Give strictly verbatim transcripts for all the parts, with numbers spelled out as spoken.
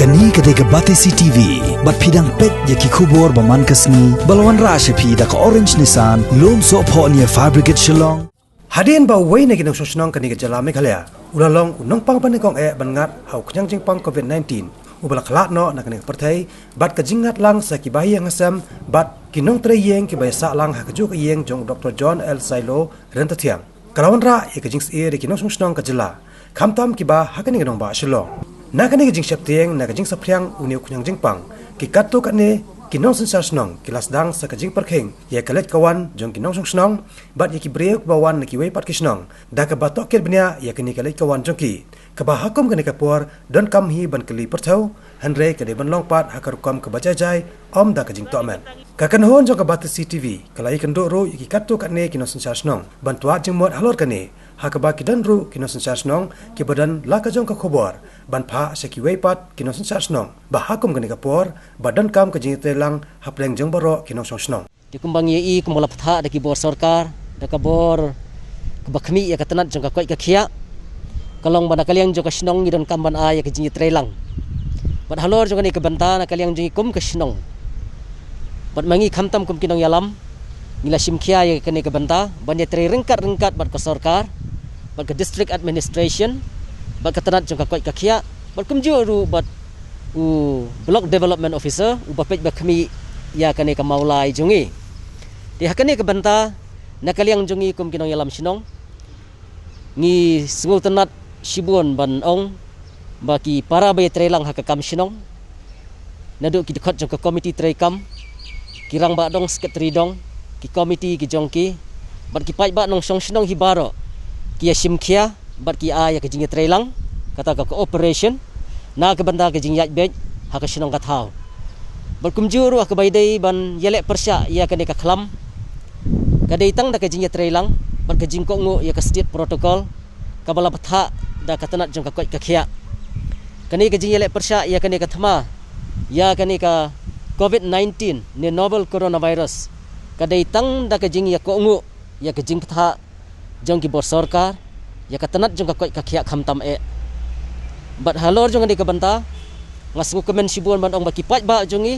Kane ka dei ka Batesi T V, bad phi dang peit ïa ki khubor ba man ka sngi, ba la wanrah sha phi da ka Orange Nissan, Lumsohphoh near Fire Brigade Shillong. Hadien ba uwei na ki nongshong shnong kane ka jylla Meghalaya u la long u nongpang ba nyngkong eh ban ngat ha u khñiang jingpang covid nineteen, uba la khlad noh na kane ka pyrthei, bad ka jingngat lang sa ki bahaïing hasem bad ki nongtrei ïing kiba ïasah lang ha kajuh ka ïing jong u Doctor John L Sailo Ryntathiang, ka la wanrah ïa ka jingsyier ïa ki nongshong shnong ka jylla, khamtam kiba ha kane ka nongbah Shillong. Na kane ka jingsheptieng, na ka jingsaphriang une u khñiang jingpang, ki katto katne ki nongsynshar shnong ki la sdang sa ka jingpyrkhing ïa ka leit ka wan jong ki nongshong shnong bad ïa ki briew kiba wan na kiwei pat ki shnong, da kaba tohkit bniah ïa kane ka leit ka wan jong ki, kaba ha kum kane ka por donkam hi ban kylli pyrthew, hynrei ka dei ban long pat ha ka rukom kaba jai jai, ym da ka jingtohmet. Ka kynhun jong ka Batesi T V ka la ïakynduh ruh ïa ki katto katne ki nongsynshar shnong ban twad jingmut halor kane, ha kaba ki don ruh ki nongsynshar shnong kiba don la ka jong ka khubor ban phah sha kiwei pat ki nongsynshar shnong ba ha kum kane ka por ba donkam ka jingïatreilang hapdeng jong baroh ki nongshong shnong. Te kumba ngi ïohi, kumba la pynthah da ki bor sorkar, da ka bor kaba khmih ïa ka tnat jong ka koit ka khiah, ka long ba na ka liang jong ka shnong ngi donkam ban ai ïa ka jingïatreilang. Bad halor jong kane ka bynta, na ka liang jong ngi kum ka shnong, bad ma ngi khamtam kum ki nongïalam, ngi la shim khia ïa kane ka bynta ban ïatrei ryngkat ryngkat bad ka sorkar, bad ka district administration, bad ka tnat jong ka koit ka khiah, bad kumjuh ruh bad u Block Development Officer uba peit ba khmih ïa kane ka mawlai jong ngi. Te ha kane ka bynta, na ka liang jong ngi kum ki nongïalam shnong, ngi sngewtynnat shibun ban ong ba ki para ba ïatreilang ha ka kam shnong, naduh ki dkhot jong ka komiti treikam, ki rangbah dong, sekretari dong, ki komiti ki jong ki, bad ki paidbah nongshong shnong hi baroh, ki ïa shim khia bad ki ai ïa ka jingïatreilang, kata ka cooperation, na ka bynta ka jingïaid beit ha ka shnong ka thaw. Bad kumjuh ruh ha kaba ïadei ban ïaleh pyrshah ïa kane ka khlam, ka dei tang da ka jingïatreilang bad ka jingkohnguh ïa ka state protocol kaba la pynthah da ka tnat jong ka koit ka khiah. Kane ka jingïaleh pyrshah ïa kane ka thma, ïa kane ka covid nineteen ne novel coronavirus, ka dei tang da ka jingïakohnguh ïa ka jingpynthah jong ki bor sorkar ïa ka tnat jong ka koit ka khiah khamtam eh. Bad halor jong kane ka bynta, nga sngewkmen shibun ban ong ba ki paidbah jong ngi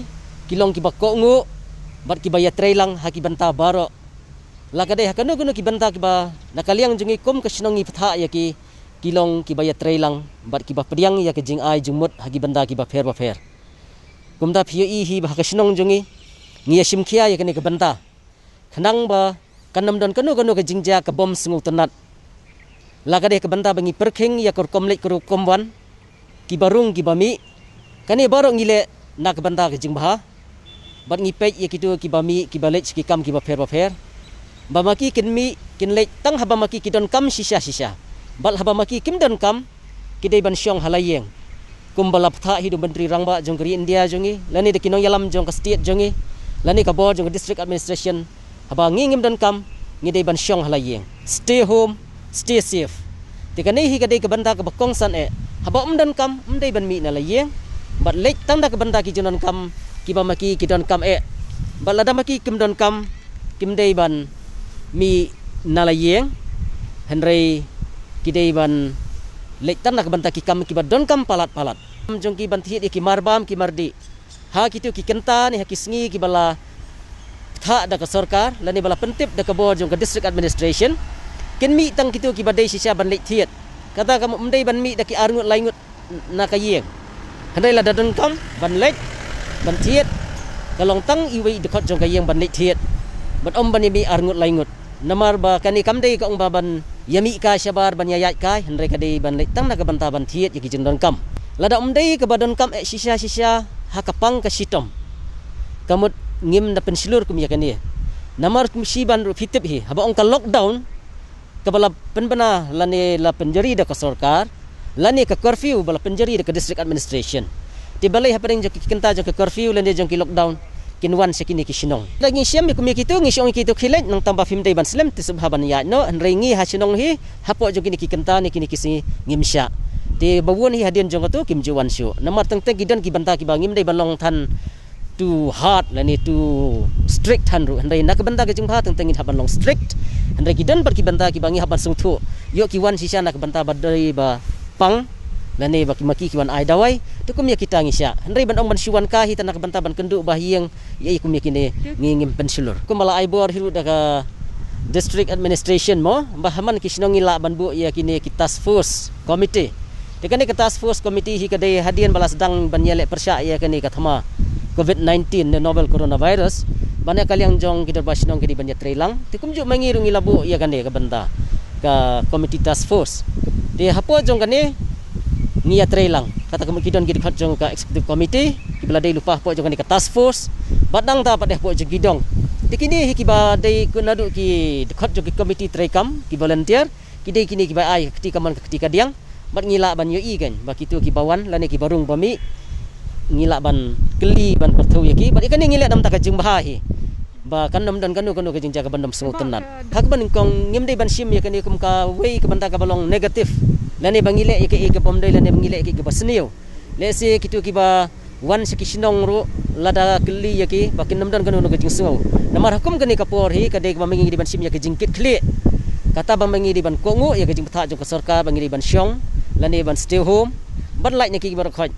ki long kiba kohnguh bad kiba ïatreilang ha ki bynta baroh. La ka dei ha kano kano ki bynta kiba na ka liang jong ngi kum ka shnong ngi pynthah ïa ki, ki long kiba ïatreilang bad kiba pdiang ïa ka jingai jingmut ha ki bynta kiba pher ba pher. Kumta phi ïohi hi ba ha ka shnong jong ngi, ngi ïa shim khia ïa kane ka bynta, khnang ba kan ym don kano kano ka jingjia ka bym sngewtynnat. La ka dei ka bynta ba ngi pyrkhing ïa ka rukom leit ka rukom wan, kiba rung kiba mih. Kane baroh ngi leh na ka bynta ka jingbha, bad ngi peit ïa kito kiba mih, kiba leit sha ki kam kiba pher ba pher, ba ma ki kin mih kin leit tang haba ma ki ki donkam shisha shisha, bad haba ma ki kim donkam, ki dei ban shong ha la ïing. Kumba la pynthah hi da u Myntri Rangbah jong ka ri India jong ngi, lane da ki nongïalam jong ka state jong ngi, lane ka bor jong ka district administration, haba ngi ngim donkam, ngi dei ban shong ha la ïing. Stay home, stay safe. Te kane hi ka dei ka bynta kaba kongsan eh, haba ym donkam, ym dei ban mih na la ïing. Bad leit tang da ka bynta ki jingdonkam, kiba ma ki ki donkam eh. Bad lada ma ki kim donkam, kim dei ban mih na la ïing, hynrei ki dei ban leit tang na ka bynta ki kam kiba donkam palat palat. Jong ki ban thied ïa ki marbam ki mardih ha kito ki kynta ne ha ki sngi kiba la pynthah da ka sorkar lane ba la pyntip da ka bor jong ka district administration, kin mih tang kito kiba dei shisha ban leit thied. Kata ka mut ym dei ban mih da ki arngut laingut na ka ïing. Hynrei lada donkam ban leit ban thied, ka long tang iwei i dkhot jong ka ïing ban leit thied, bad ym ban ïa mih arngut laingut. Namar ba kane kam dei ka ong ba ban ïa mih kai shabar, ban ïa ïaid kai, hynrei ka dei ban leit tang na ka bynta ban thied ïa ki jingdonkam. Lada ym dei kaba donkam eh shisha shisha ha ka pang ka shitom, ka mut ngim da pynshlur kum ïa kane. Namar kum shi ban ruh phi tip hi, haba ong ka lockdown, kaba la pynbna lane la pynjari da ka sorkar, lane ka curfew ba la pynjari da ka district administration. Te balei hapdeng jong ki kynta jong ka curfew lane jong ki lockdown, kin wan sha kine ki shnong? Lada ngi shem ïa kum ïa kito, ngi shu ong ïa kito khie leit, nang tang ba phim dei ban slem, te sngewbha ban ïaid noh. Hynrei ngi ha shnong hi, hapoh jong kine ki kynta ne kine ki sngi, ngim shah. Te ba bun hi hadien jong kato kim ju wan shuh. Namar teng teng ki don ki bynta kiba ngim dei ban long than too hard lane too strict than ruh. Hynrei na ka bynta ka jingbha teng teng ngin hap ban long strict. Hynrei ki don pat ki bynta kiba ngi hap ban sngewthuh, ïoh ki wan shisha na ka bynta ba dei ba pang, lane ba ki ma ki ki wan ai dawai, te kum ïa kita ngi shah. Hynrei ban ong ban shu wan ka hi tang na ka bynta ban kynduh ba ha ïing, ïa kum ïa kine ngi ngim pynshlur. Kumba la ai bor hi ruh da ka District Administration mo, ba ha man ki shnong ngi lah ban buh ïa kine ki task force committee. Te kane ka task force committee hi ka dei hadien ba la sdang ban ïaleh pyrshah ïa kane ka thma covid nineteen ne novel coronavirus, ban ïa ka liang jong ki dorbar shnong ki dei ban ïatrei lang. Te kumjuh ma ngi ruh ngi la buh ïa kane ka bynta ka committee task force. Te hapoh jong kane ngi ïatrei lang. Kata ka mut ki don ki dkhot jong ka executive committee, kiba la dei lypa hapoh jong kane ka task force, bad nangta pat dei hapoh jong ki dong. Te kine hi kiba dei, naduh ki dkhot jong ki committee treikam, ki volunteer, ki dei kine kiba ai ka kti kamon ka kti kadiang. Bad ngi lah ban ïohi kan ba kito kiba wan lane kiba rung ba mih, ngi lah ban kylli ban pyrthuh ïa ki. Bad ïa kane ngi leh namar ka jingbha hi, ba kan ym don kano kano ka jingjia kaban ym sngewtynnat. Ha kaba nyngkong ngim dei ban shim ïa kane kum kawei ka bynta kaba long negative, lane ba ngi leh ïa kaei ka bym dei lane ba ngi leh ïa kaei kaba sniew. Lehse kito kiba wan sha ki shnong ruh, lada kylli ïa ki ba kin ym don kano kano ka jingsngew. Namar ha kum kane ka por hi ka dei kaba ma ngi ngi dei ban shim ïa ka jingkitkhlieh. Kata ba ma ngi dei ban kohnguh ïa ka jingbthah jong ka sorkar ba ngi dei ban shong lane ban stay home, ban lait na ki baroh khoit.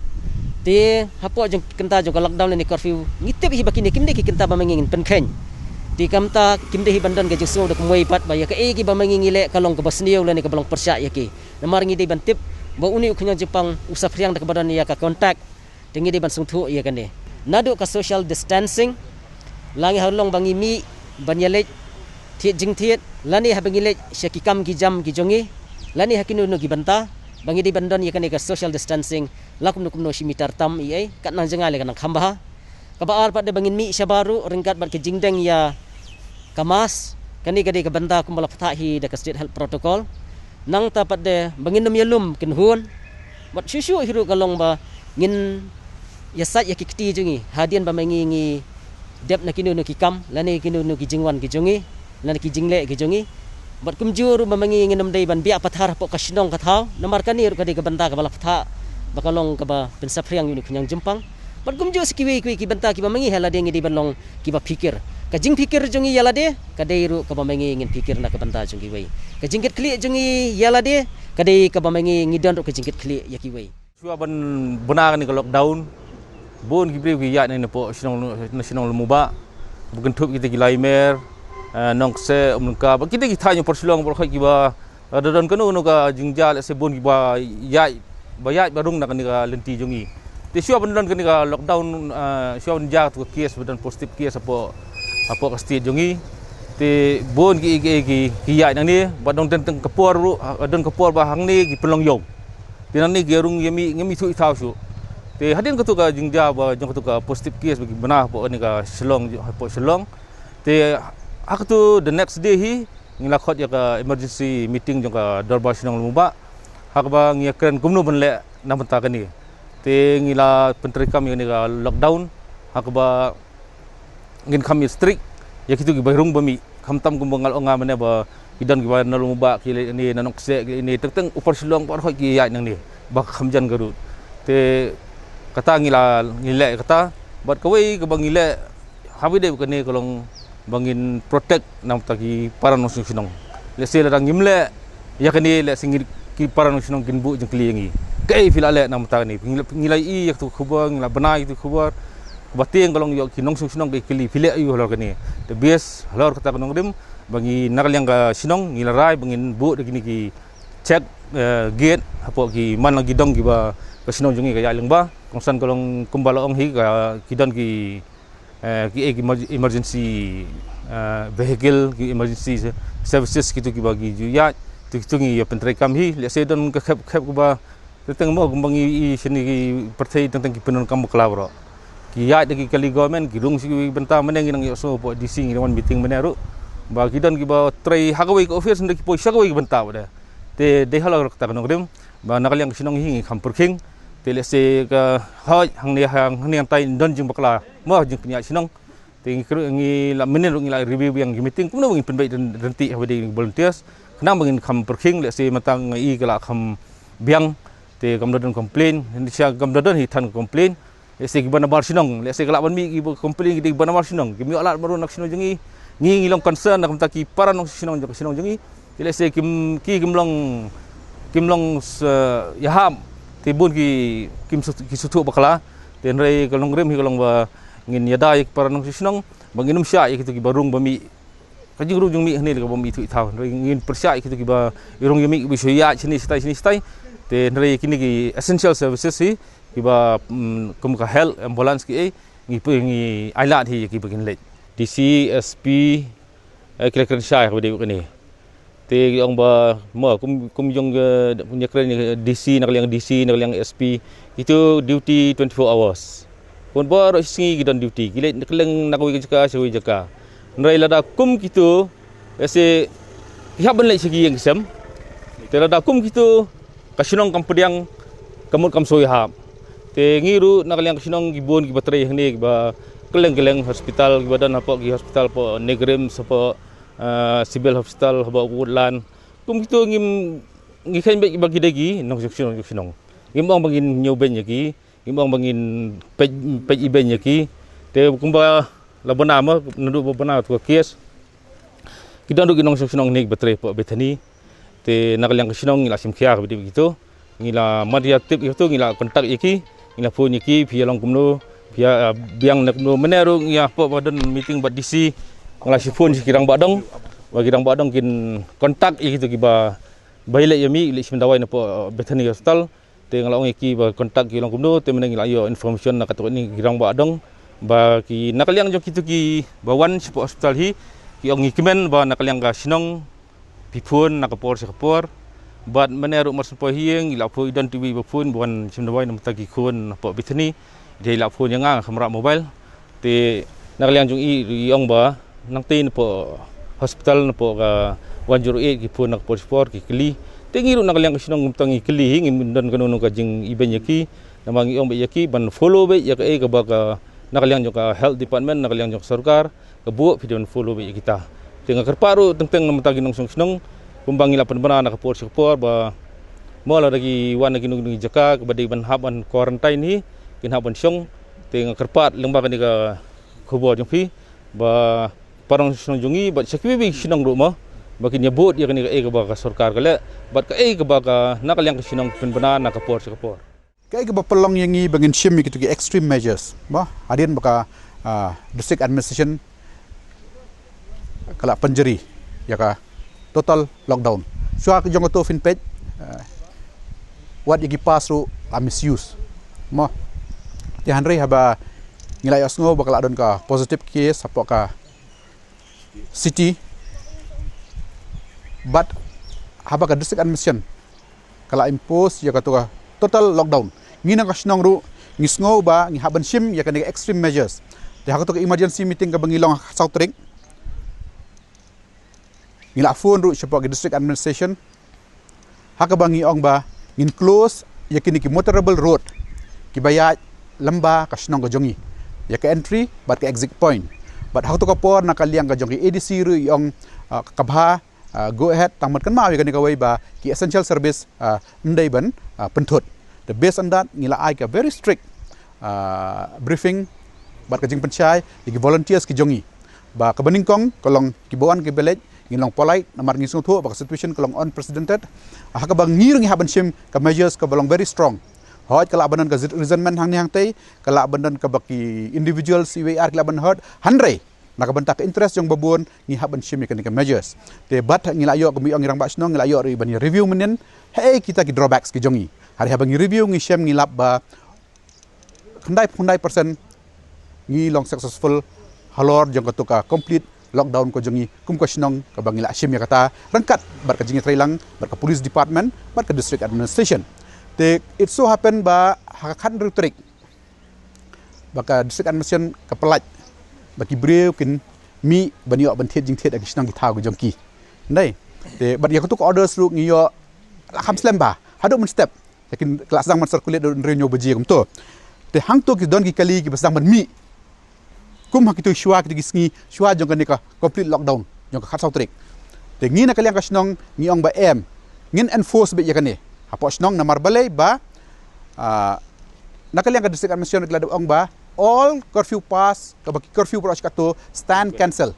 Te hapoh jong kynta jong ka lockdown lane curfew, ngi tip hi ba kine kim dei ki kynta ba ma ngi ngin pynkheiñ. Te kumta kim dei hi ban don ka jingsngew da kumwei pat ba ïa kaei kiba ma ngi ngi leh ka long kaba sniew lane kaba long pyrshah ïa ki. Namar ngi dei ban tip ba une u khñiang jingpang u saphriang da kaba don ïa ka contact. Te ngi dei ban sngewthuh ïa kane. Naduh ka social distancing, la ngi ha long ba ngi mih ban ïaleit thied jingthied, lane haba ngi leit sha ki kam ki jam ki jong ngi, lane ha kino kino ki bynta, ba ngi dei ban don ïa kane ka social distancing, la kumno kumno shi meter tam ei ei, kat nang jngai lane kat nang kham bha. Kaba ar pat dei ba ngin mih shabar ruh ryngkat bad ka jingdeng ïa ka mask, kane ka dei ka bynta kumba la phthah hi da ka State Health Protocol. Nangta pat dei ba ngin ym ïalum kynhun, bad shuh shuh hi ruh ka long ba ngin ïasaid ïa ki kti jong ngi hadien ba ma ngi ngi dep na kino kino ki kam lane kino kino ki jingwan ki jong ngi, lane ki jingleh ki jong ngi. Bad kumjuh ruh ba ma ngi ngin ym dei ban biah pathar hapoh ka shnong ka thaw, namar kane ruh ka dei ka bynta kaba la phthah ba ka long kaba pynsaphriang ïa une u khñiang jingpang. Bad kumjuh sa kiwei kiwei ki bynta kiba ma ngi ha lade ngi dei ban long kiba phikir. Ka jingphikir jong ngi ïa lade ka dei ruh kaba ma ngi ngin phikir na ka bynta jong kiwei. Ka jingkitkhlieh jong ngi ïa lade ka dei kaba ma ngi ngi don ruh ka jingkitkhlieh ïa kiwei. Shuwa ban bna kane ka lockdown, bun ki briew ki ïaid na hapoh shnong, na shnong Lumumbah, ba kynthup kita ki Laimer, eh, Nongkseh, Umlyngka, bad kita ki thaiñ hapoh Shillong baroh khoit kiba, eh, da don kano kano ka jingjia, lehse bun kiba ïaid, ba ïaid ba rung na kane ka lynti jong ngi. Te shuwa ban don kane ka lockdown, eh, shuwa ban jia katu ka case, ba don positive case hapoh, hapoh ka state jong ngi. Te bun ki, ki, ki, ki ïaid nangne, ba don teng teng ka por ruh, eh, don ka por ba hangne ki pynlong ïew. Te nangne ki rung ïa mih, ngim ithuh ithaw shuh. Te hadien katu ka jingjia ba jong katu ka positive case ba ki bna hapoh kane ka Shillong, hapoh Shillong. Te ha katu the next day hi ngi la khot ïa ka emergency meeting jong ka Dorbar Shnong Lumumbah, ha kaba ngi ïakren kumno ban leh na bynta kane. Te ngi la pyntreikam ïa kane ka lockdown, ha kaba ngin kham ïa strict ïa kitu kiba rung ba mih, khamtam kumba nga la ong mynne ba ki don kiba na Lumumbah ki leit ne, na Nongkseh ki leit ne, teng teng u Upper Shillong baroh ki ïaid nangne ba kham jan ka ruh. Te kata ngi la, ngi leh kata, bad kawei kaba ngi leh ha kaba ïadei bad kane ka long ba ngin protect na bynta ki para nongshong shnong. Lehse lada ngim leh ïa kane, lehse ngi, ki para nongshong shnong kin buh jingkylli ïa ngi, kaei phi la leh na bynta kane? Ngi la, ngi la ïohi ïa katu ka khubor, ngi la bna ïa katu ka khubor. Kaba tieng ka long ïoh ki nongshong shnong ki kylli phi leh aïu halor kane. Te base halor kata ka nongrim ba ngi na ka liang ka shnong ngi la rai ba ngin buh da kine ki check, eh, gate hapoh ki, man la ki dong kiba ka shnong jong ngi ka ïaid lyngba. Kongsan ka long kumba la ong hi ka, ki don ki, eh, ki, eh, ki emerg-, emergency, eh, vehicle, ki emergency se-, services kitu kiba ki ju ïaid. Tu kitu ngi ïa pyntreikam hi, lehse don ka khep khep kaba teng teng mo kumba ngi ïohi shane ki pyrthei teng teng ki pyndonkam bakla baroh. Ki ïaid da ki kali government, ki rung sha kiwei ki bynta. Mynne ngi nang ïohsngew hapoh D C ngi dang wan meeting mynne ruh ba ki don kiba trei ha kawei ka office, hynrei ki poi sha kawei ka bynta pat de. Te dei halor kata ka nongrim ba na ka liang ka shnong hi ngi kham pyrkhing. Te lehse ka hoi hangne hang, hangne hangtai don jingbakla mo, jingpynïaid shnong. Te ngi kyrpad, ngi la mynnin ruh ngi la review biang ki meeting kumno ba ngin pynbeit ryn-, ryntih haba ïadei ki volunteers, khnang ba ngin kham pyrkhing. Lehse mynta nga i ka la kham biang, te kam da don complain, hynrei sha kam da don hi than complain. Lehse kiba nabar shnong, lehse ka lah ban mih kiba complain ki dei kiba nabar shnong, kim ïoh lad marwei na ka shnong jong ngi. Ngi ngi long concern na ka bynta ki para nongshong shnong jong ka shnong jong ngi. Te lehse kim, ki kim long, kim long s-, ïahap Te bun ki kim su- ki suthu bakla. Te hynrei ka long rim hi ka long ba ngin ïada ïa ki para nongshong shnong ba ngin ym shah ïa kito kiba rung ba mih. Ka jingrung jong mih hangne ka bym ithuh ithaw. Hynrei ngin pyrshah ïa kito kiba i rung ïa mih kiba shu ïaid shane shatai shane shatai. Te hynrei kine ki essential services hi kiba, mm, kum ka health, ambulance ki ei, ngi pu- ngi ailad hi ïa kiba kin leit. D C, S P, eh, ki la kren shai kaba dei kane. Te ong ba mo kum kum jong, eh, nya kren, eh, D C, na ka liang D C, na ka liang S P, kito duty twenty-four hours. Kumba baroh shi sngi ki don duty, ki leit kylleng na kawei ka jaka sha kawei jaka. Hynrei lada kum kito, ese, ki hap ban leit sha ki ïing ki sem. Te lada kum kito, ka shnong kam pdiang, ka mut kam soi hap. Te ngi ruh na ka liang ka shnong ki bun kiba trei hangne kiba kylleng kylleng hospital, kiba don hapoh ki hospital, hapoh NEIGRIHMS, hapoh, ah, Civil Hospital, hapoh Woodland. Kum kito ngim, ngi kheiñ beit kiba ki dei ki nongshong shnong, nongshong shnong. Ngim ong ba ngin ñiew beiñ ïa ki, ngim ong ba ngin peit, peit ibeiñ ïa ki. Te kumba la bna mo, naduh ba bna tu ka case, ki don ruh ki nongshong shnong hangne kiba trei hapoh Bethany. Te na ka liang ka shnong ngi la shim khia kaba dei kito. Ngi la mad ïa tip ïa kito, ngi la contact ïa ki, ngi la phone ïa ki, phi ïa long kumno, phi ïa, ah, biang na kumno. Mynne ruh ngi ïa hapoh ba don meeting bad D C, ngi la shim phone sha ki rangbah dong, ba ki rangbah dong kin contact ïa kito kiba, ba ïaleh ïa mih, leit shim dawai napoh, ah, Bethany Hospital. Te nga la ong ïa ki ba contact ki long kumno, te mynne ngi la ïoh information na kato kane ki rangbah dong ba ki na ka liang jong kito kiba wan shapoh hospital hi, ki ong ngi kmen ba na ka liang ka shnong phi phone na ka por sha ka por. Bad mynne ruh mar shu poi hi ngi la phone, i don iwei ba phone ba wan shim dawai na bynta ki khun hapoh Bethany. Te i la phone ïa nga, nga khlem rah mobile. Te na ka liang jong i, i ong ba nangtei napoh hospital, napoh ka one zero eight ki phone na ka por sha ka por ki kylli. Te ngi ruh na ka liang ka shnong kumta ngi kylli hi, ngim don kano kano ka jingibeiñ ïa ki. Namar ngi ong beit ïa ki ban follow beit ïa kaei kaba ka, na ka liang jong ka health department, na ka liang jong ka sorkar ka buh, phi dei ban follow beit ïa kita. Te nga kyrpad ruh teng teng na bynta ki nongshong shnong, kumba ngi la pynbna na ka por sha ka por ba mo lada ki wan na kino kino ki jaka kaba dei ban hap ban quarantine hi, kin hap ban shong. Te nga kyrpad lyngba kane ka khubor jong phi ba para nongshong shnong jong ngi bad sha kiwei kiwei ki shnong ruh mo, ba kin ïa bud ïa kane kaei kaba ka sorkar ka leh bad kaei kaba ka na ka liang ka shnong pynbna na ka por sha ka por. Kaei kaba pynlong ïa ngi ba ngin shim ïa kito ki extreme measures mo, hadien ba ka, ah, district administration ka la pynjari ïa ka total lockdown. Shuwa ka jong kato phin peit, ah, wat ïa ki pass ruh la misuse mo. Te hynrei haba ngi la ïohsngew ba ka la don ka positive case hapoh ka city, bad haba ka district administration ka la impose ïa kato ka total lockdown, ngi na ka shnong ruh ngi sngew ba ngi hap ban shim ïa kane ka extreme measures. Te ha kato ka emergency meeting kaba ngi long ha ka saw tarik, ngi la phone ruh shapoh ki district administration, ha kaba ngi ong ba ngin close ïa kine ki motorable road kiba ïaid lyngba ka shnong ka jong ngi, ïa ka entry bad ka exit point. Bad ha kato ka por na ka liang ka jong ki A D C ruh i ong, ah, ka bha, ah, go ahead, tang ban kynmaw ïa kane kawei ba ki essential service, ah, ym dei ban, ah, pynthut. Te based on that ngi la ai ka very strict, ah, briefing bad ka jingpynshai ïa ki volunteers ki jong ngi ba kaba nyngkong ka long kiba wan kiba leit ngin long polite, namar ngi sngewthuh ba ka situation ka long unprecedented. Ha kaba ngi ruh ngi hap ban shim ka measures kaba long very strong. Hooid ka lah ban don ka resentment hangne hangtei, ka lah ban don kaba ki individuals iwei i ar ki lah ban hurt, hynrei na ka bynta ka interest jong babun ngi hap ban shim ïa kane ka measures. Te bad ngi la ïoh, kumba i ong i rangbah shnong, ngi la ïoh ruh ban ïa review mynnin, hei kita ki drawbacks ki jong ngi. Hynrei haba ngi review ngi shem ngi lap ba khyndai phew khyndai percent ngi long successful halor jong kato ka complete lockdown ka jong ngi kum ka shnong kaba ngi la shim ïa kata ryngkat bad ka jingïatreilang bad ka police department bad ka district administration. Te it so happen ba ha ka khathynriew tarik ba ka district administration ka pyllait ba ki briew kin mih ban ïoh ban thied jingthied ha ki shnong ki thaw ki jong ki. Ndei. Te bad ïa kato ka orders ruh ngi ïoh la kham slem bha haduh mynstep. Te kin la sdang ban circulate haduh hynriew hynñiew baje kumto. Te hangto ki don ki kali kiba sdang ban mih kum ha kito shuwa, kito ki sngi shuwa jong kane ka complete lockdown jong ka khatsaw tarik. Te ngi na ka liang ka shnong ngi ong ba em, ngin enforce beit ïa kane hapoh shnong, namar balei ba, ah, na ka liang ka district administration ka la dep ong ba all curfew pass, kaba ki curfew baroh shi kato stand cancel.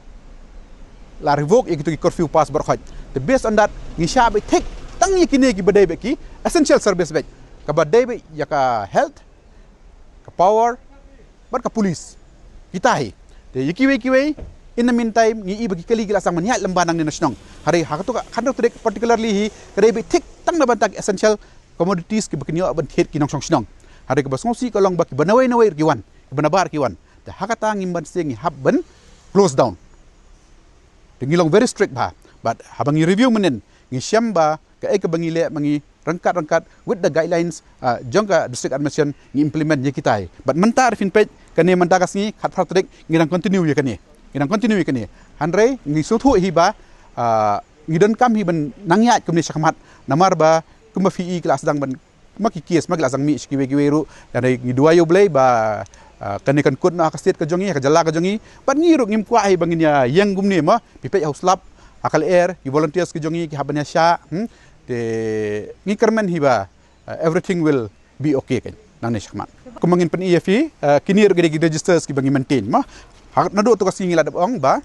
La revoke ïa kito ki curfew pass baroh khoit. Te based on that ngi shah beit thik tang ïa kine kiba dei beit ki essential service beit. kaba dei beit ïa ka health, ka power bad ka police. Kita hi. Te ïa kiwei kiwei, in the meantime ngi i ba ki kali ki la sdang ban ïaid lem bad nangne na shnong. Hynrei ha kato ka khyndew tarik particularly hi ka dei beit thik tang na bynta ki essential commodities kiba kin ïoh ban thied ki nongshong shnong. Hynrei kaba sngewsih ka long ba kiba nawei nawei ruh ki wan, kiba nabar ki wan. Te ha kata ngim banse ngi hap ban close down. Te ngi long very strict bha. Bad haba ngi review mynnin ngi shem ba kaei kaba ngi leh ma ngi ryngkat ryngkat with the guidelines, ah, jong ka district administration ngi implement ïa kita hi. Bad mynta ruh phin peit kane mynta ka sngi khatphra tarik ngi dang continue ïa kane. Ngi dang continue ïa kane. Hynrei ngi sngewthuh hi ba, ah, ngi donkam hi ban nang ïaid kumne shakhmat namar ba kumba phi i ki la sdang ban ma ki case ma ki la sdang mih sha kiwei kiwei ruh. Hynrei ngi duwai ïa U Blei ba, ah, kane kan kut noh ha ka state ka jong ngi, ha ka jylla ka jong ngi. Bad ngi ruh ngim kwah hi ba ngin ïa ïeng kumne mo. Phi peit ha u slap, ha ka lyer, ki volunteers ki jong ngi ki hap ban ïa shah, hmm? Te ngi kyrmen hi ba, ah, everything will be okay kan nangne shakhmat. Kumba ngin pyni ïa phi, ah, kine ruh ki dei ki registers kiba ngi maintain mo. Ha naduh tu ka sngi ngi la dep ong ba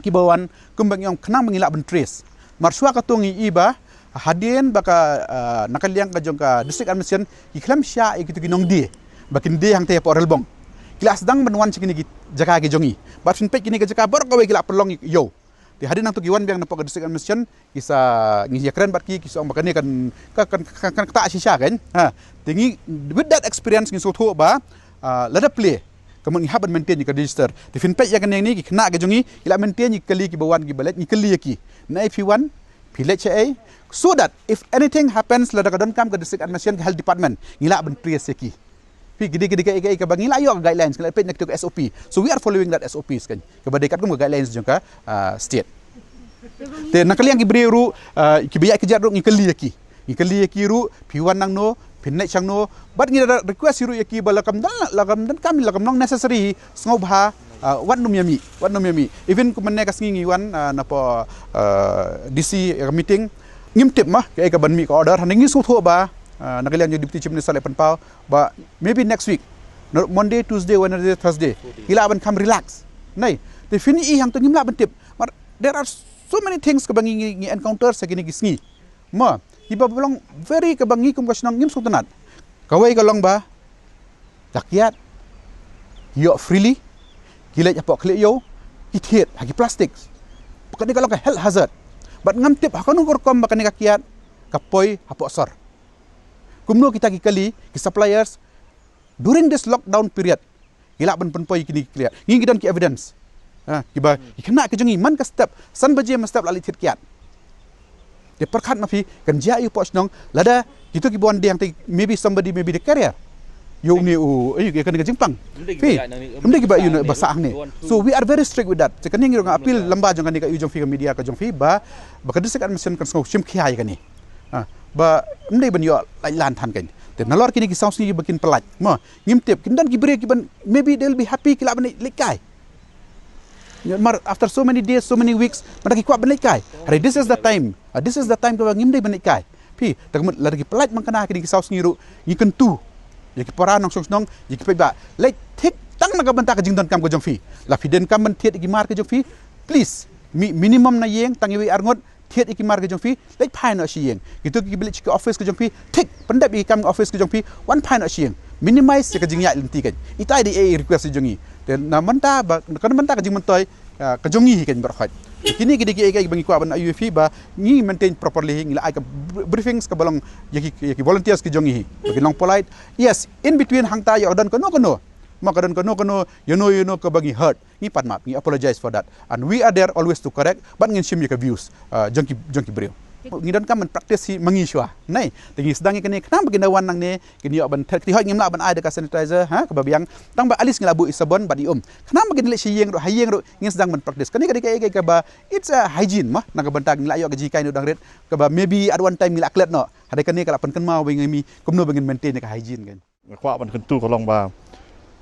kiba wan kumba ngi ong khnang ba ngi lah ban trace. Mar shuwa kato ngi i ba hadien ba ka, ah, na ka liang ka jong ka district administration ki khlem shah ïa kito ki nongdie ba kin die hangta hapoh Relbong. Ki la sdang ban wan sha kine ki jaka ki jong ngi. Bad phin peit kine ki jaka baroh kawei ki la pynlong ïew. Te hadien nangto ki wan biang napoh ka district administration ki sa ngi ïakren bad ki, ki sa ong ba kane kan, ka, kan, kan, kan ktah shisha kan. Ha. Te ngi with that experience ngi sngewthuh ba, ah, lada plie ka mut ngi hap ban maintain ïa ka register. Te phin peit ïa kane ngi ki khynnah ki jong ngi ki la maintain ïa ki kali kiba wan kiba leit ngi kylli ïa ki. Naei phi wan, phi leit shaei, so that if anything happens lada ka donkam ka district administration ka health department ngi lah ban trace ïa ki. Phi ki dei ki dei kaei kaei kaba ngi la ïoh ka guidelines, ngi la peit na kito ka S O P. So we are following that S O Ps kan. Kaba dei katkum ka guidelines jong ka, ah, state. Te na ka liang ki briew ruh, ah, kiba ïaid kjat ruh ngi kylli ïa ki. Ngi kylli ïa ki ruh, phi wan nangno, phin leit shangno. Bad ngi da request hi ruh ïa ki ba lada kam don, lada kam donkam, lada kam long necessary, sngewbha, ah, wat nym ïa mih, wat nym ïa mih. Even kumne ka sngi ngi wan, ah, napoh, ah, D C, ah, meeting. Ngim tip mo kaei kaban mih ka order, hynrei ngi sngewthuh ba, ah, na ka liang jong Deputy Chief Minister la pynpaw ba maybe next week, no, Monday, Tuesday, Wednesday, Thursday, ki lah ban kham relax. Nai, te phin i hangto ngim lah ban tip. Mar, there are so many things kaba ngi, ngi, ngi encounter sha kine ki sngi. Mo, kiba long very kaba ngi kum ka shnong ngim sngewtynnat. Kawei ka long ba ka kiad ki ïoh freely, ki leit hapoh khlieh ïew, ki thied ha ki plastics. Kane ka long ka health hazard. Bad ngam tip ha kano ka rukom ba kane ka kiad ka poi hapoh sor. Kumno kita ki kali, ki suppliers, during this lockdown period, ki lah ban pynpoi kine ki kiad. Ngi ngi don ki evidence. Ha, kiba, ki khynnah ki jong ngi man ka step san baje mynstep la leit thied kiad. Te pyrkhat ma phi, kan jia ïa u poh shnong, lada kito kiba wan die hangta, maybe somebody, maybe the carrier. Ïa une u, ïa kane ka jingpang. Phi, ym dei kiba ïa une ba sah hangne. So we are very strict with that. Te kane ngi ruh nga appeal lyngba jong kane ka ïa jong phi ka media ka jong phi ba, ba ka district administration kan sngew shim khia ïa kane. Ha, ba ym dei ban ïoh lait lan than kan. Te nalor kine ki saw sngi ba kin pyllait. Mo, ngim tip, kin don ki briew kiban, maybe they'll be happy ki lah ban leit kai. Mar, after so many days, so many weeks, mynta ki kwah ban leit kai. Hynrei this is the time. Ah, this is the time kaba ngim dei ban leit kai. Phi, te ka mut lada ki pyllait man kane ha kine ki saw sngi ruh, ngi kyntu ïa ki para nongshong shnong, ïa ki paidbah. Leit thik tang na ka bynta ka jingdonkam ka jong phi. Lada phi donkam ban thied ïa ki mar ka jong phi, please, mi-, minimum na ïing, tang iwei i ar ngut, thied ïa ki mar ka jong phi, leit phai noh sha ïing. Kito kiba leit sha ki office ka jong phi, thik, pyndep ïa ki kam office ka jong phi, wan phai noh sha ïing. Minimize ïa ka jingïaid lynti kan. Ita i dei i request jong ngi. Te na mynta ba, ka na mynta ka jingmyntoi, ah, ka jong ngi hi kan baroh khoit. Kine ki dei kiei kiei ba ngi kwah ban ïa phi ba ngi maintain properly hi, ngi la ai ka br-, briefings kaba long ïa ki, ïa ki volunteers ki jong ngi hi. Ba kin long polite. Yes, in between hangta ïa ka don kano kano. Mo ka don kano kano, ïano ïano kaba ngi hurt. Ngi pan map, ngi apologize for that. And we are there always to correct, bad ngin shim ïa ka views, ah, jong ki, jong ki briew. Ngi donkam ban practice hi ma ngi shuwa. Nai, te ngi sdang ïa kane khnang ba kin da wan nangne, kin ïoh ban thet kti, hooid ngim lah ban ai da ka sanitizer, ha, kaba biang. Tang ba at least ngi lah buh ïa sabon bad ïa um. Khnang ba kin leit sha ïing ruh, ha ïing ruh, ngin sdang ban practice. Kane ka dei kaei kaei kaba, it's a hygiene mo, na ka bynta ngi lah ïoh ka jinghikai na u dang rit, kaba maybe at one time ngi lah klet noh. Hynrei kane ka lah pynkynmaw ïa ngi kumno ba ngin maintain ïa ka hygiene kan. Nga kwah ban kyntu ka long ba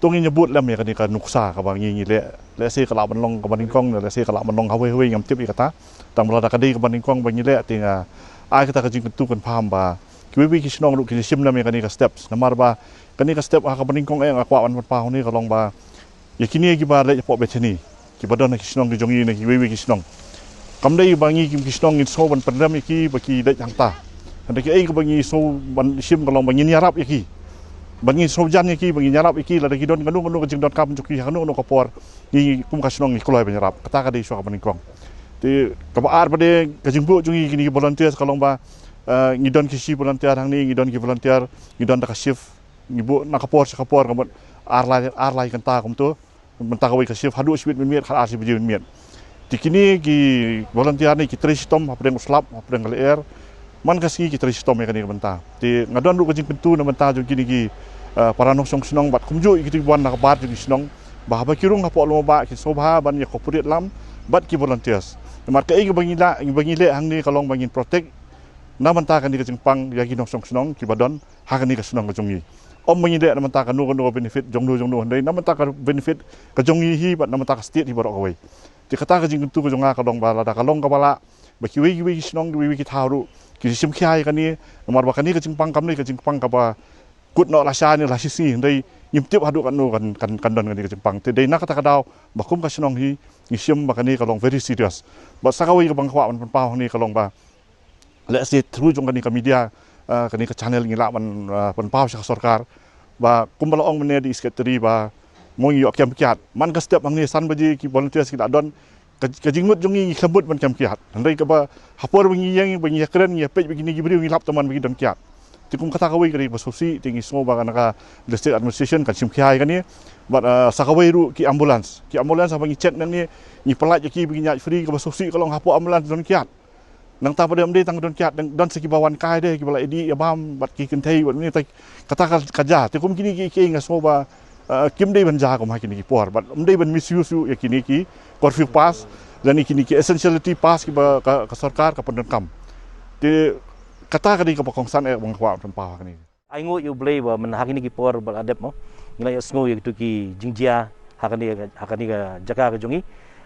to ngin ïa bud lem ïa kane ka nuksa kaba ngi ngi leh, lehse ka lah ban long kaba nyngkong, lehse ka lah ban long hawei hawei ngam tip ïa kata. Tang ba lada ka dei kaba nyngkong ba ngi leh te nga ai kata ka jingkyntu kynpham ba kiwei kiwei ki shnong ruh kin ïa shim lem ïa kane ka steps. Namar ba kane ka step ha kaba nyngkong eh nga kwah ban pynpaw hangne ka long ba ïa kine kiba leit hapoh Bethany, kiba don ha ki shnong ki jong ngi ne kiwei kiwei ki shnong. Kam dei ba ngi ki, ki shnong ngin sngew ban pynrem ïa ki ba ki leit hangta. Hynrei kaei kaba ngi sngew ban shim ka long ba ngin ïarap ïa ki, ba ngin sngew jan ïa ki, ba ngin ïarap ïa ki lada ki don kano kano ka jingdonkam jong ki ha kano kano ka por, ngi kum ka shnong ngi kloi ban ïarap. Kata ka dei shuwa kaba nyngkong. Te kaba ar pat de ka jingbuh jong ngi kine ki volunteers ka long ba, eh, ngi don ki shi volunteer hangne, ngi don ki volunteer, ngi don da ka shift, ngi buh na ka por sha ka por, ka mut ar lai ar lai kynta kumto. Mynta kawei ka shift haduh shibit mynmiet, khatar shi baje mynmiet. Te kine ki volunteer ne ki trei shitom hapdeng u slap, hapdeng ka lyer. Man ka sngi ki trei shitom ïa kane ka bynta. Te nga don ruh ka jingkyntu na bynta jong kine ki, eh, para nongshong shnong bad kumjuh ïa kito ki wan na ka bar jong ki shnong, ba haba ki rung hapoh lum ba kin sngewbha ban ïa cooperate lang bad ki volunteers. Namar kaei kaba ngi lah, ba ngi leh hangne ka long ba ngin protect na bynta kane ka jingpang ïa ki nongshong shnong kiba don ha kane ka shnong ka jong ngi. Ym ba ngi leh na bynta kano kano ka benefit jong no jong no, hynrei na bynta ka benefit ka jong ngi hi bad na bynta ka state hi baroh kawei. Te kata ka jingkyntu ka jong nga ka long ba lada ka long kaba lah ba kiwei kiwei ki shnong, kiwei kiwei ki thaw ruh ki shim khia ïa kane, namar ba kane ka jingpang kam dei ka jingpang kaba kut noh lashai ne lashisngi, hynrei ngim tip haduh katno kan, kan, kan don kane ka jingpang. Te dei na kata ka daw ba kum ka shnong hi ngi shim ba kane ka long very serious. Bad sa kawei kaba nga kwah ban pynpaw hangne ka long ba lehse through jong kane ka media, ah, kane ka channel ngi lah ban, ah, pynpaw sha ka sorkar ba kumba la ong mynne da i secretary ba mo ngi ïoh kem kiad. Man ka step hangne san baje ki volunteers ki la don, ka, ka jingmut jong ngi ngi khlem mut ban kem kiad. Hynrei kaba ha por ba ngi ïeng ba ngi ïakren ngi ïapeit ba kine ki briew ngi lap tang man ba ki don kiad. Te kum kata kawei ka dei kaba sngewsih, te ngi sngew ba na ka district administration kan shim khia ïa kane. Bad, ah, sa kawei ruh ki ambulance. Ki ambulance haba ngi check nangne ngi pyllait ïa ki ba ngi ïaid free, kaba sngewsih ka long hapoh ambulance don kiad. Nangta pat de ym dei tang don kiad, don sa kiba wan kai de, kiba la ïadih ïabam bad ki kynthei bad mynta kata ka, ka jia. Te kum kine ki, ki nga sngew ba, eh, kim dei ban jia kum ha kine ki por bad ym dei ban misuse ïa kine ki curfew pass lane kine ki essentiality pass kiba ka, ka sorkar ka pyndonkam. Te kata ka dei kaba kongsan eh ba nga kwah ban pynpaw ha kane. Ai nguh ïa U Blei ba mynta ha kine ki por ba la dep mo, ngi la ïohsngew ïa kito ki jingjia ha kane, ha kane ka jaka ka jong ngi.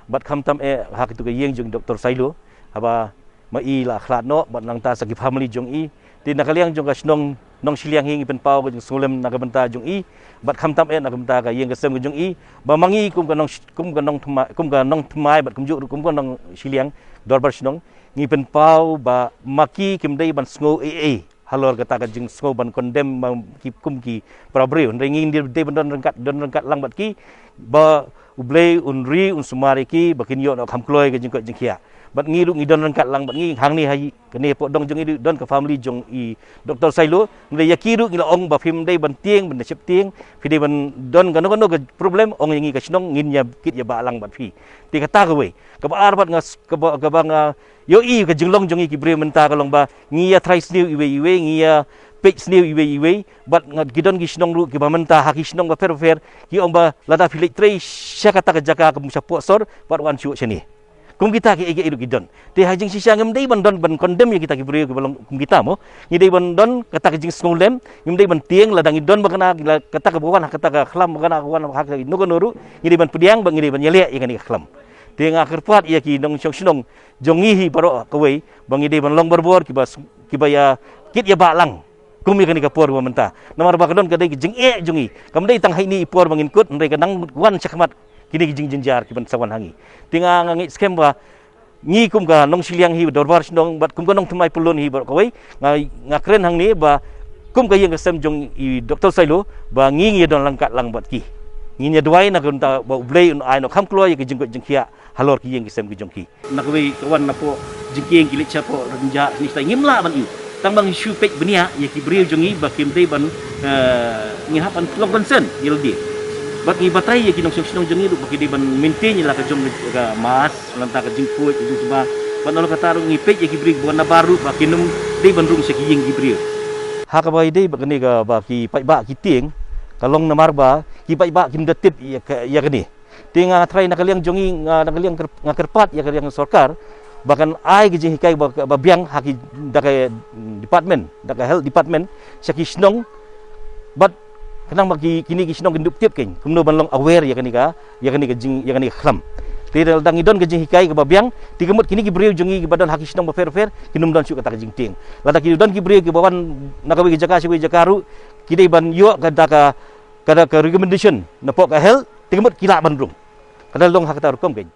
Bad khamtam eh ha kito ka ïing jong Doctor Sailo, haba ma i la khlad noh bad nangta sa ki family jong i. Te na ka liang jong ka shnong Nongshiliang hi ngi pynpaw ka jingsngewlem na ka bynta jong i. Bad khamtam eh na ka bynta ka ïing ka sem ka jong i, ba ma ngi kum ka nong, kum ka nongthymmai, kum ka nongthymmai bad kumjuh ruh kum ka Nongshiliang dorbar shnong, ngi pynpaw ba ma ki kim dei ban sngew ei ei halor kata ka jingsngew ban condemn ma ki kum ki para briew. Hynrei ngi dei ban don ryngkat, don ryngkat lang bad ki, ba U Blei un ri un sumar ïa ki ba kin ïoh noh kham kloi ka jingkoit jingkhiah. Bad ngi ruh ngi don ryngkat lang bad ngi hangne ha kane hapoh dong jong ngi ruh don ka family jong i Doctor Sailo. Hynrei ïa ki ruh ngi la ong ba phim dei ban tieng, ban da sheptieng, phi dei ban don kano kano ka problem, ong ïa ngi ka shnong, ngin ïa kit ïa ba lang bad phi. Te kata kawei. Kaba ar bad nga s-, kaba, kaba nga ïohi ka jinglong jong ngi ki briew mynta ka long ba ngi ïa trai sniew iwei iwei, ngi ïa peit sniew iwei iwei. Bad nga, ki don ki shnong ruh kiba mynta ha ki shnong bapher bapher ki ong ba lada phi leit trei sha kata ka jaka kum shapoh sor, bad wan shuh shane. Kum kita kiei kiei ruh ki don. Te ha jingshisha ngim dei ban don ban condemn ïa kita ki briew kiba long kum kita mo. Ngi dei ban don kata ka jingsngewlem, ngim dei ban tieng lada ngi don ba kane, kata kaba wan ha kata ka khlam, ba kane ka wan ha kano kano ruh, ngi dei ban pdiang bad ngi dei ban ïaleh ïa kane ka khlam. Te nga kyrpad ïa ki nongshong shnong jong ngi hi baroh kawei ba ngi dei ban long barabor kiba s-, kiba ïa kit ïa ba lang kum ïa kane ka por ba mynta. Namar ba ka don ka dei ka jingeh jong ngi, kam dei tang ha ine i por ba ngin kut, hynrei ka nang wan shakhmat kine ki jingjynjar kiban sa wan ha ngi. Te nga, nga ngeit skhem ba ngi kum ka Nongshiliang hi dorbar shnong bad kum ka nongthymmai pyllun hi baroh kawei, nga, nga kren hangne ba kum ka ïing ka sem jong i Doctor Sailo ba ngi ngi don ryngkat lang bad ki. Ngin ïa duwai na ka bynta ba U Blei un ai noh kham kloi ïa ka jingkoit jingkhiah halor ki ïing ki sem ki jong ki. Na kawei ka wan napoh jingkieng ki leit shapoh rynjah, ni stai ngim lah ban ïoh. Tang ba ngi shu peit bniah ïa ki briew jong ngi ba kim dei ban, eh, ngi hap ban long concern ïa lade. Bad ngi batai ïa ki nongshong shnong jong ngi ruh ba ki dei ban maintain ïa la ka jong ka mask, nangta ka jingkhuid, ka jingkhuid ba. Bad na kata ruh ngi peit ïa ki briew ba na bar ruh ba kin ym dei ban rung sha ki ïing ki briew. Ha kaba ïadei bad kane kaba ki paidbah ki tieng, ka long namar ba ki paidbah kim da tip ïa ka, ïa kane. Te nga trai na ka liang jong ngi, nga na ka liang kyr-, nga kyrpad ïa ka liang sorkar ba kan ai ka jinghikai ba, ba biang ha ki da ka department, da ka health department sha ki shnong. Bad khnang ba ki, kine ki shnong kin dup tip kein kumno ban long aware ïa kane ka, ïa kane ka jing, ïa kane ka khlam. Te lada ngi don ka jinghikai kaba biang, te ka mut kine ki briew jong ngi kiba don ha ki shnong bapher bapher kin ym don shuh kata ka jingtieng. Lada ki don ki briew kiba wan na kawei ka jaka sha kawei ka jaka ruh, ki dei ban ïoh ka da ka, ka da ka recommendation napoh ka health, te ka mut ki lah ban rung. Ka da long ha kata rukom kein.